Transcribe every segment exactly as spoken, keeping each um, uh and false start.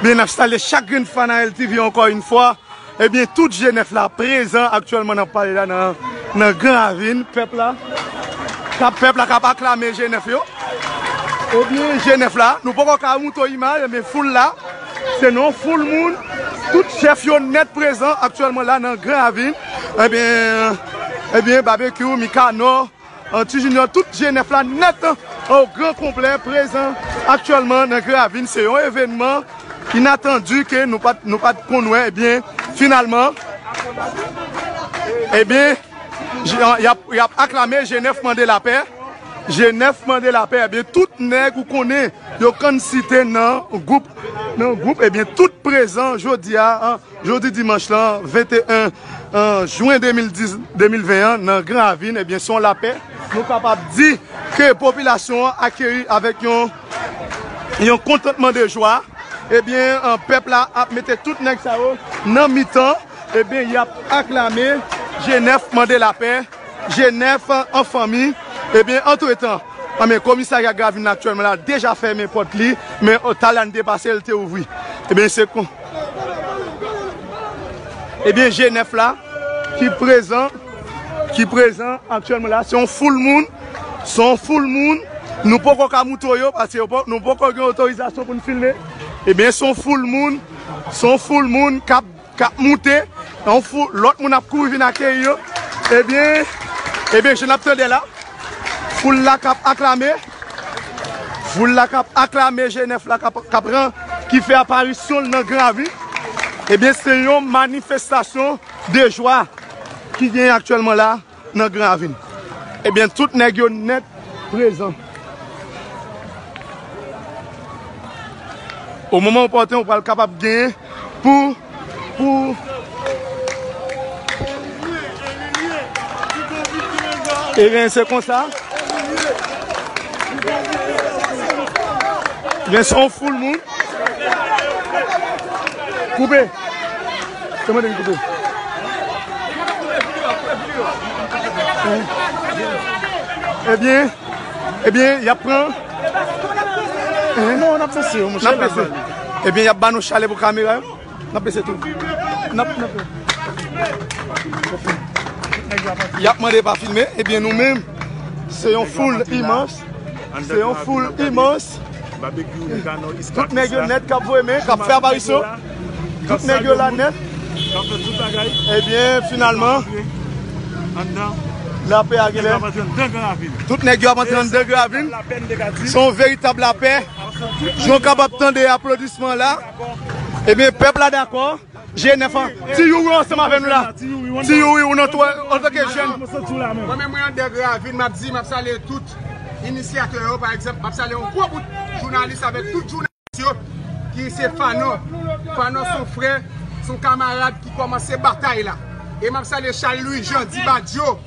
Byen, n ap salye chak grenn fan a L T V ankò yon fwa. Ebyen, tout G nèf la prezan aktyèlman, n ap pale la nan, nan Gran Ravin. Pèp la k ap, pèp la k ap aklame G nèf yo. Ebyen, G nèf la, nou poko ka montre w imaj, ebyen, foul la, se nan yon foul moun. Tout chèf yo nèt prezan aktyèlman la nan Gran Ravin. Ebyen, ebyen, Babekyou, Mikanò, Ti Junior, tout G nèf la nèt, o gran konplè, prezan aktyèlman nan Gran Ravin. Se yon evènman inatandi ke nou pa t, nou pa t konn wè. Ebyen, finalman, ebyen, j-, y ap, y ap aklame G nèf mande lapè. G nèf mande lapè. Ebyen, tout nèg ou konnen, yo konn site nan gwoup, nan gwoup, ebyen, tout prezan jodi a, an, jodi dimanch lan, venteyen, an, jen de mil diz, de mil ven an, nan Gran Ravin, ebyen, se yon lapè. Nou kapab di ke popilasyon an akeyi avèk yon, yon kontantman de jwa. Ebyen, an, pèp la ap mete tout nèg sa yo nan mitan. Ebyen, y ap aklame G nèf mande lapè. G nèf an fanmi. Ebyen, antretan, anben, komisarya Gravin aktyèlman la deja fèmen pòt li, men, o, talè a n te pase, l te ouvri. Ebyen, se kon, ebyen, G nèf la ki prezan, ki prezan aktyèlman la. Se yon foul moun, se yon foul moun. Nou poko ka montre w yo, paske yo po-, nou poko gen otorizasyon pou n filme. Ebyen, se yon foul moun, se yon foul moun k ap k ap moute, yon foul, lòt moun ap kouri vin akeyi yo. Ebyen, ebyen, jan n ap tande la, foul la k ap aklame, foul la k ap aklame G nèf la k ap, k ap ran, ki fè aparisyon l nan Gran Ravin. Ebyen, se yon manifestasyon de jwa ki genyen aktyèlman la nan Gran Ravin. Ebyen, tout nèg yo nèt prezan. O moman opòten, ou pral kapab genyen pou, pou, ebyen, se konsa. Ebyen, se yon foul moun. Koupe. Kòman te koupe? Ebyen, ebyen, y ap pran. Non, n ap pese yo, monchè. N ap pese. Ebyen, y ap ba nou chalè pou kamera yo. N ap pese tou. N ap, n ap. Y ap mande pa filme. Ebyen, nou menm, se yon foul imans. Se yon foul imans. Tout nèg yo nèt k ap voye men, k ap fè aparisyon. Tout nèg yo la nèt. Ebyen, finalman, lapè a genlè. Tout nèg yo ap antre anndan Gran Ravin. Se yon veritab lapè. Jan w kapab tande aplodisman la. Ebyen, pèp la dakò. G nèf an. Ti Youri ansanm avè nou la. Ti Youri, ou nan tou, antanke jèn. Mwen menm, mwen anndan Gran Ravin, m ap di, m ap salye tout inisyatè yo, pa egzanp, m ap salye yon gwo bout jounalis avèk tout jounalis yo, ki se Fanò. Fanò se yon frè, se yon kamarad ki kòmanse batay la. E m ap salye Charles Louis Jean, Di Badio.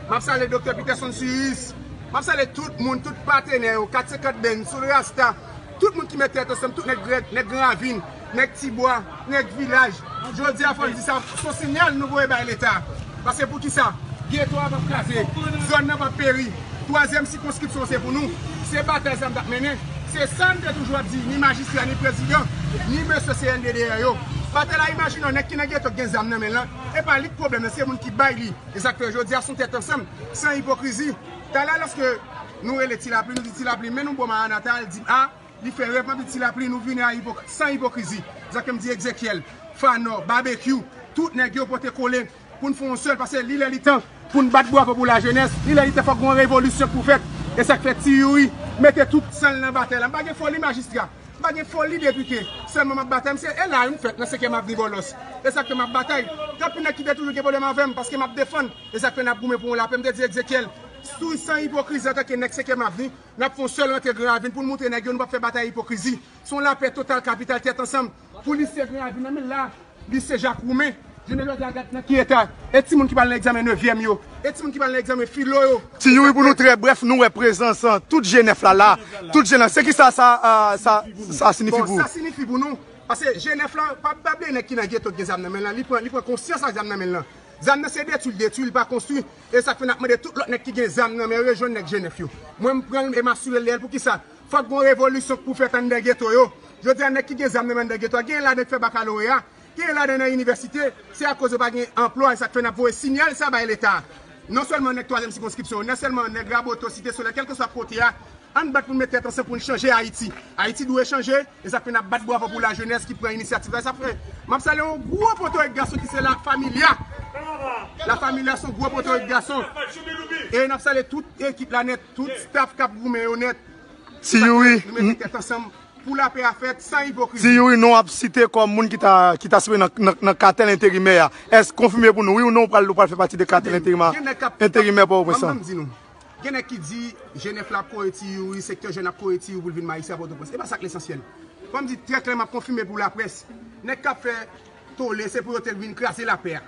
M ap salye Doktè Peterson Suyis. M ap salye tout moun, tout patenè yo, kat senkant Band, Soul Rasta, tout moun ki met tèt ansanm, tout nèg Gran, nèg Gran Ravin, nèg Tibwa, nèg vilaj. Jodi a, fò n di sa, se yon siyal nou voye bay Leta. Paske poukisa? Geto a p ap kraze, zòn nan p ap peri. Twazyèm sikonskripsyon se pou nou. Se batay sa m t ap mennen. Se sa m te toujou ap di, ni majistra, ni prezidan, ni mesye C N D D R yo. Batay la, imajine yon nèg ki nan geto k gen zam nan men l lan, e pa li k pwoblèm nan, se moun ki bay li. E sa k fè jodi a, se yon tèt ansanm, san ipokrizi. Talè, lòske nou rele Ti Lapli, nou di Ti Lapli, men nou bò Maranata, l di, a, li fè rèv, m ap di Ti Lapli, nou vini a ipok-, san ipokrizi. Sa ke m di Egzekyèl, Fanò, Babekyou, tout nèg yo pote kole pou n fè yon sèl, paske li lè li tan pou n bat bravo pou lajenès, li lè li tan fòk gon revolisyon pou fèt. E sa k fè Ti Youri mete tout san l nan batay la. M pa gen foli majistra, m pa gen foli depite, sèlman m ap batay, m se, e la, m fèt nan senkyèm avni Bòlòs. E sa k fè m ap batay. Gen anpil nèg ki te toujou gen pwoblèm avè m, paske m ap defann. E sa k fè n ap goumen pou yon lapè. M te di Egzekyèl, sou san ipokrizi antanke nèg senkyèm avni, n ap fè yon sèl rantre Gran Ravin pou n montre nèg yo nou p ap fè batay ipokrizi. Se yon lapè total kapital tèt ansanm pou lise Gran Ravin nan men l la, lise Jak Woumen. Jounen jodi a, gad nan ki eta. E timoun ki pral nan egzamen nevyèm yo. E timoun ki pral nan egzamen filo yo. Ti Youri, pou nou trè brèf, nou wè prezans, an, tout G nèf la la. Tout G nèf. Se ki sa, sa, ah, sa, sa siyifi pou ou? Bon, sa siyifi pou nou. Paske G nèf la, pa, pa bliye nèg ki nan geto ki gen zam nan men l lan. Li pran, li pran konsyans ak zam nan men l lan. Zam nan se detwi, l detwi, li pa konstwi. E sa k fè n ap mande tout lòt nèg ki gen zam nan men yo rejwenn nèg G nèf yo. Mwen, m pran l e m asire l dèyè l. Poukisa? Fòk gon revolisyon pou fèt anndan geto yo. Jodi a, nèg ki gen zam nan men anndan geto a, gen ladan k fè bakaloreya. Gen ladan nan inivèsite, se akoz yo pa gen anplwa, e sa k fè n ap voye siyal sa bay Leta. Non sèlman nèg twazyèm sikonskripsyon, non sèlman nèg Raboto, Site Solèy, kèlkeswa kote a, ann bat pou n met tèt ansanm pou n chanje Ayiti. Ayiti dwe chanje, e sa k fè n ap bat bravo pou lajenès ki pran inisyativ la, e sa k fè m ap salye yon gwo potorik gason ki se La Familia. La Familia se yon gwo potorik gason. E n ap salye tout ekip la nèt, tout staff k ap goumen yo nèt. Ti Youri, nou mete tèt ansanm pou lapè a fèt san ipokrizi. Ti Youri, non w ap site kòm moun ki ta, ki ta sipoze nan, nan, nan katèl enterimè a. Èske konfime pou nou, wi ou non, ou pral, ou pral fè pati de katèl enterimè, enterimè Pòtoprens lan? Ban m di nou, gen nèg ki di G nèf la ap kore Ti Youri, sektè jèn ap kore Ti Youri pou l vin majistra Pòtoprens. E pa sa k lesansyèl. Fò m di trè klè, m ap konfime pou laprès. Nèg k ap fè tole, se pou yo te vin kraze lapè a.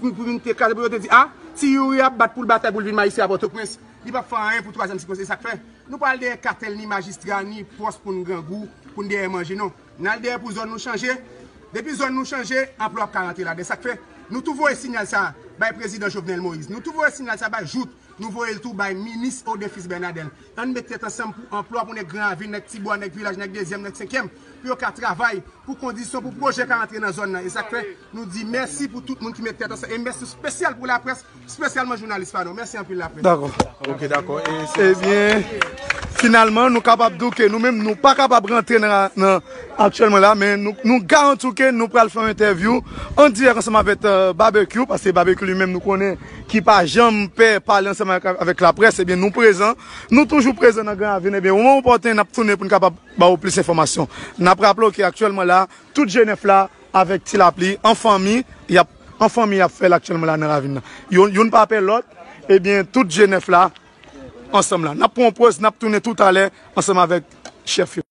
Pou, pou vin te kraze, pou yo te di, a, Ti Youri ap bat pou l batay pou l vin majistra Pòtoprens. Li p ap fè anyen pou twazyèm sikonskripsyon. E sa k fè nou pa al dèyè katèl, ni majistra, ni pòs pou n grangou, pou n dèyè manje, non. N al dèyè pou zòn nou chanje. Depi zòn nou chanje, anplwa ap ka rantre ladan. Sa k fè nou tou voye siyal sa a bay prezidan Jovenel Moïse. Nou tou voye siyal sa a bay Jouthe. Nou voye l tou bay minis Audefis Bernadel. Ann met tèt ansanm pou anplwa pou nèg Gran Ravin, nèg Tibwa, nèg Vilaj, nèg Dezyèm, nèg Senkyèm, pou yo ka travay, pou kondisyon, pou pwojè ka rantre nan zòn nan. E sa k fè nou di mèsi pou tout moun ki met tèt ansanm. E mèsi espesyal pou laprès, espesyalman jounalis pa nou. Mèsi anpil, laprès. Dakò. Ok, dakò. E se Ebyen, finalman, nou kapab di w ke nou menm, nou pa kapab rantre nan, nan, aktyèlman la, men nou, nou garanti w ke nou pral fè yon entèvyou an dirèk ansanm avèk, euh, Babekyou, paske Babekyou li menm nou konnen ki pa janm pè pale ansanm avèk, avèk laprès, ebyen nou prezan, nou toujou prezan nan Gran Ravin, ebyen moman opòtèn n ap tounen pou n kapab ba w plis enfòmasyon. N ap raple w ke aktyèlman la, tout G nèf la avèk Ti Lapli an fanmi, y ap, an fanmi y ap fè l aktyèlman la nan ravin nan. Youn, youn pa pè lòt, ebyen tout G nèf la ansanm la. N ap pran yon poz, n ap tounen toutalè ansanm avèk chèf yo.